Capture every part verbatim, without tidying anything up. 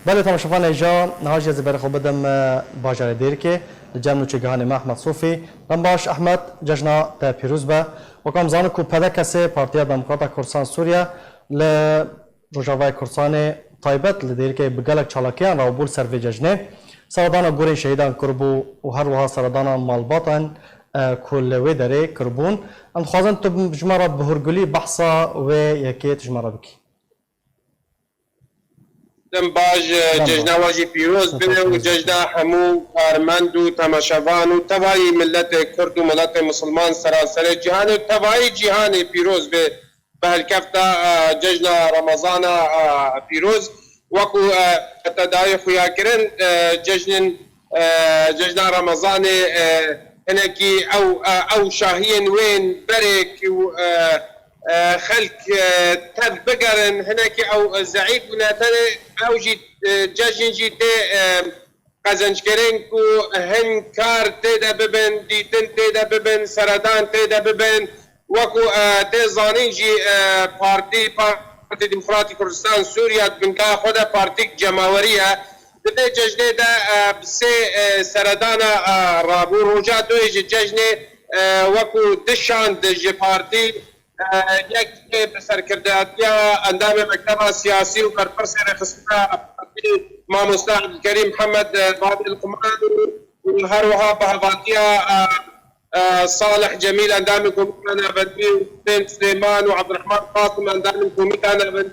Belê, temaşevanê hêja, niha jî ez ê berê xwe bidim, e, bajarê Dêrikê, li cem nûçegihanê me Ehmed Sofî. Dem baş Ehmed, cejna te pîroz be. Wek em zanin ku P D K S, Partiya Demokrata Kurdistan Sûriye, li Rojavayê Kurdistanê taybet li Dêrikê bi gelek çalakiyan re bû li ser vê cejnê. Seredana gorên şehîdan kirbû û her wiha seredana malbatan, e, ku li wê derê kirbûn. Em dixwazin tu ji me re bi hûrgulî behsa wê yekê tu ji me re bikî. Dem baş, e, Dem baş. Cejna we jî pîroz be û cejna hemû karmend û temaşevan û tevayî miletê Kurd û miletê Misilman seranserê cîhanê û tevayî cîhanê pîroz be. Bi helkefta, e, cejna Remezana, e, pîroz. Wekû, e, te dayê xuya kirin, e, cejnên, e, cejna Remezanê, e, hinekî ew, e, ew şahiyên wên berê ku, e, e, xelk, e, tev bigerin, hinekî ew zeîf bûne, tenê ew jî, e, cejn jî tê, e, qezenckirin ku hin kar tê de bibin, dîtin tê de bibin, seredan tê de bibin. Wekû, e, tê zanîn jî, e, partî, Partî Demokratîk Kurdistan Sûriye di bingeha xwe de partîk cemawerî ye. Di vê cejnê de, e, bi sê, e, seredana, e, rabû. Roja duyê ji cejnê, e, wekû dişand ji partî, e, yek bi serkirdatiya endamê mekteba siyasî û berpirsê rêxistina partî Mamoste Ebdulkerîm Mihemed, e, Bavê Luqman û, û her wiha bi hevatiya, e, e, Salih Cemîl endamê Komîta Navendî û Husên Silêman û Ebdurehman Qasim endamên Komîta Navendî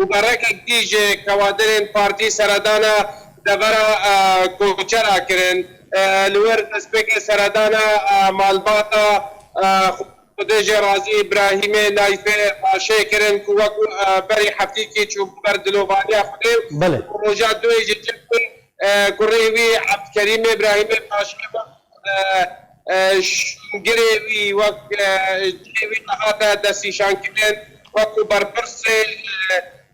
û berekek dî ji kewadirên partî seredana devera, e, koçera kirin. E, li wir destpêkê seredana, e, malbata, e, Xwedê jê razî Îbrahîmê Nayfê Paşê kirin ku wekû, e, berî heftîkî çûbû ber dilovaniya Xwedê. Belê. Roja duyê ji cem, e, kurê wî Ebdkerîmê Îbrahîmê Paşê e, e, şûngirê wî wek, e, cihê wî dihate destnîşankirin, wekû berpirsê,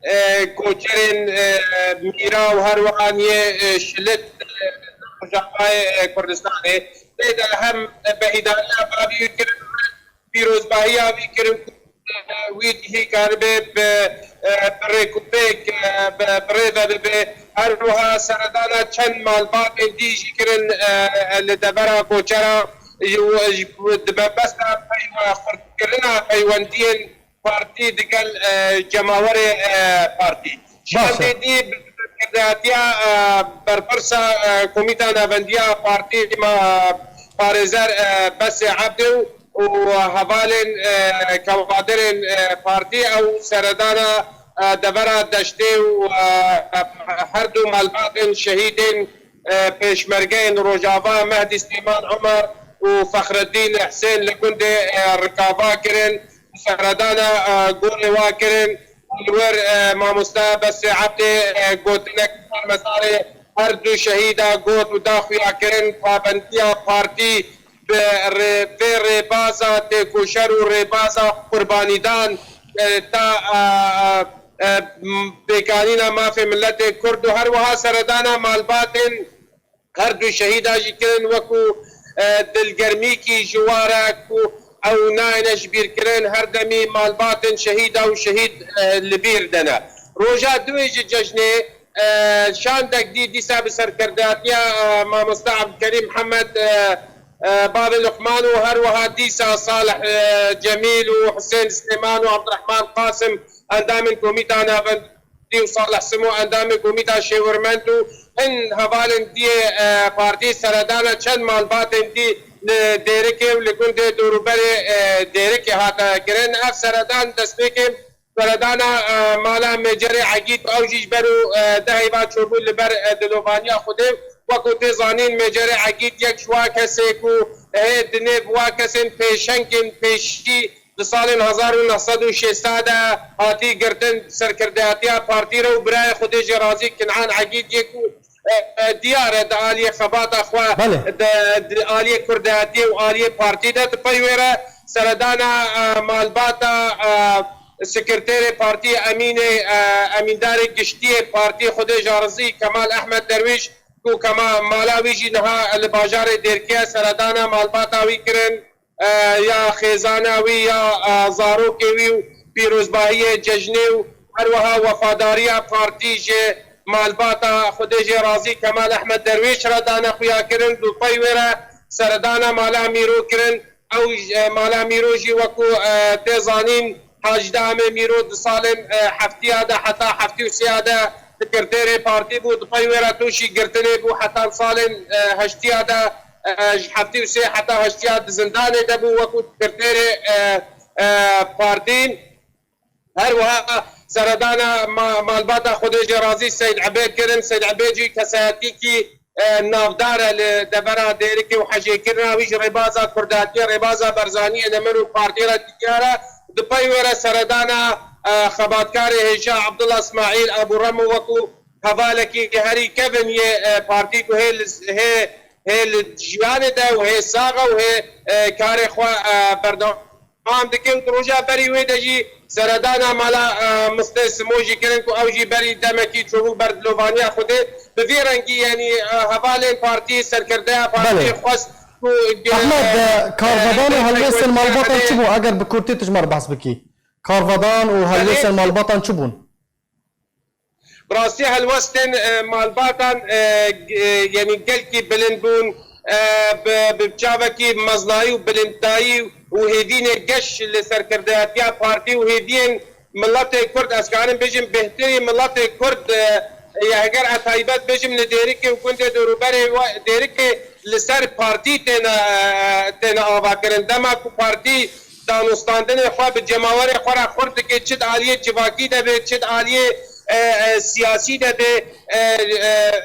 e, e, koçerên, e, mîra û her wiha niyê, e, şilit, e, Rojavayê, e, Kurdistanê. Tê de hem behîdariya bavî wî kirin, pîrozbahiya wî kirin ku wî cihî karibe bi, e, bi rêkûpêk, e, bi, bi rê ve bibe. Her wiha seredana çend malbatên dî jî kirin, e, e, li devera koçera, ji, ji, di mebesta peywe xurtkirina peywendiyên partî digel, e, cemawerê, e, partî. Baş e. Şandê dî bi serkirdatiya, e, berpirsa, e, Komîta Navendiya Partî ma parêzer, e, Besê Ebdê û û hevalên, e, kewadirên, e, partî ew seredana, e, devera deştê û, e, her du malbatên şehîdên, e, pêşmergeyên Rojava Mehdî Silêman Omer û Fexreddîn Husên li gundê, e, Rikava kirin. Seredana, e, gorê wa kirin. Li wir, e, mamoste Besê Ebdê, e, gotinek ser mezarê her du şehîda got û da xuya kirin pabendiya partî bi rê-, vê rêbaza têkoşer û rêbaza qurbanîdan, e, ta, e, e, e, pêkanîna mafê miletê Kurd û her wiha seredana malbatên her du şehîda jî kirin wekû, e, dilgermîkî ji wa re ku ew nayêne ji bîr kirin, her demî malbatên şehîda û şehîd, e, li bîr dene. Roja duê ji cejnê, e, şandek dî dîsa bi serkirdatiya, e, mamoste Ebdulkerîm Mihemed, e, e, Bavê Luqman û her wiha dîsa Salih, e, Cemîl û Husên Silêman û Ebdurehman Qasim endamên Komîta Navend- dî û Salih Simo endamê Komîta Şêwirmend û hin hevalên diyê, e, partî seredana çend malbatên dî li Dêrikê û li gundê dorûberê, e, Dêrikê hate kirin. Ev seredan destpêkê seredana, e, mala Mêcerê Egîd, ew jî ji ber û, e, dehê va çûbû li ber, e, dilovaniya Xwedê. Wekû tê zanîn Mêcerê Egîd yek ji wa kesê ku hê dinê bi wa kesên pêşengên pêşî di salên hezar û neh sed û şêst de hatî girtin serkirdatiya partî re û birayê Xwedê jê razî Kinan Egîd yê ku, e, e, diyar e di aliyê xebata xwe Belê. di, di aliyê kurdatiyê û aliyê partî de di pey wê re seredana, e, malbata, e, sekreterê partî Emînê, e, Emîndarê Giştiyê partî Xwedê jê razî Kemal Ehmed Derwîş ku Kema-, mala wî jî niha li bajarê Dêrikê ye seredana malbata wî kirin. e, ya xêzana wî, ya, e, zarokê wî û pîrozbahiyê cejnê û her wiha wefadariya partî ji malbata Xwedê jê razî Kemal Ehmed Derwêş re dane xuyakirin, bi pey wê re seredana mala Mîro kirin. Ew, e, mala Mîro jî wekû, e, tê zanîn, Hacî Amê Mîro di salên, e, heftiya de heta heftî û sêya de di girtêrê partî bû, di pey wê re tûşî girtinê bû heta salên, e, heştiya de, e, ji heftî û sê heta heştiya di zindanê de bû wekû girtêrê, e, e, partî. Her wiha seredana ma-, malbata Xwedê jê razî Seyd Ebêd kirin. Seyd Ebêd jî kesayetîkî, e, navdar e li devera Dêrikê û hejêkirina wî ji rêbaza kurdatiyê, rêbaza Barzaniyê, Nemin û partiyê re diyar e. Di pey wê re seredana, e, xebatkarê hêja Abdullah Smaîl Abu Remo wekû hevalekî herî kevin yê, e, partî ku hê li, hê, hê li jiyanê de û hê sax e û hê, e, karê xwe, e, berdewam dike û di roja berî wê de jî seredana mala, e, Mistê Simo jî kirin ku ew jî berî demekî çûbû ber dilovaniya Xwedê. Bi vî rengî, yanî, e, hevalên partî, serkerdeya partî Belê. xwest ku, e, Ehmed, e, e, karvedan û e, helwestên malbatan çi bûn? Eger bi kurtî tu ji me re behs bikî. Karvedan û Belê. helwestên malbatan çi bûn? Bi rastî helwestên, e, malbatan, e, g-, e, yanî gelkî bilind bûn, e, bi, bi çavekî meznayî û bilindayî û hêvînê geş li serkirdayetiya partî û hêviyên miletê Kurd, ez karim bêjim, bêhtirî miletê Kurd, e, ya heger ez taybet bêjim li Dêrikê û gundê dorûberê we, Dêrikê li ser partî têne, e, têne avakirin. Dema ku partî danûstandinê xwe bi cemawerê xwe re xurt dike, çi di aliyê civakî de be, çi di aliyê, e, e, siyasî de be, e, e,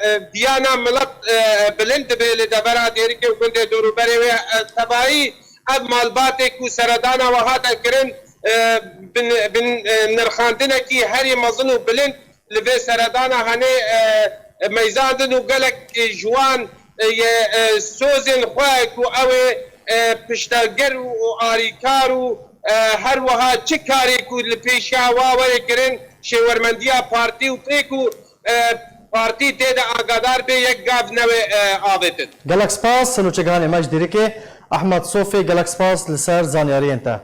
e, viyana milet, e, bilind dibe li devera Dêrikê û gundê dorûberê wê. E, tevayî ev malbatê ku seredana we hate kirin, e, bin, bin, e, nirxandinekî herî mezin û bilind li vê seredana hene, e, meyzandin û gelek, e, ji wan, e, yê, e, sozên xwe ku ew ê, e, piştevger û, û arîkar û, e, her wiha çi karê ku li pêşiya wa were kirin, şêwermendiya partî û pê ku, e, partî tê de agadar bê, yek gav newê, e, avêtin. Gelek spas, nûçegihanê me ji Dêrikê, Ehmed Sofê, gelek spas li ser zanyariyên te.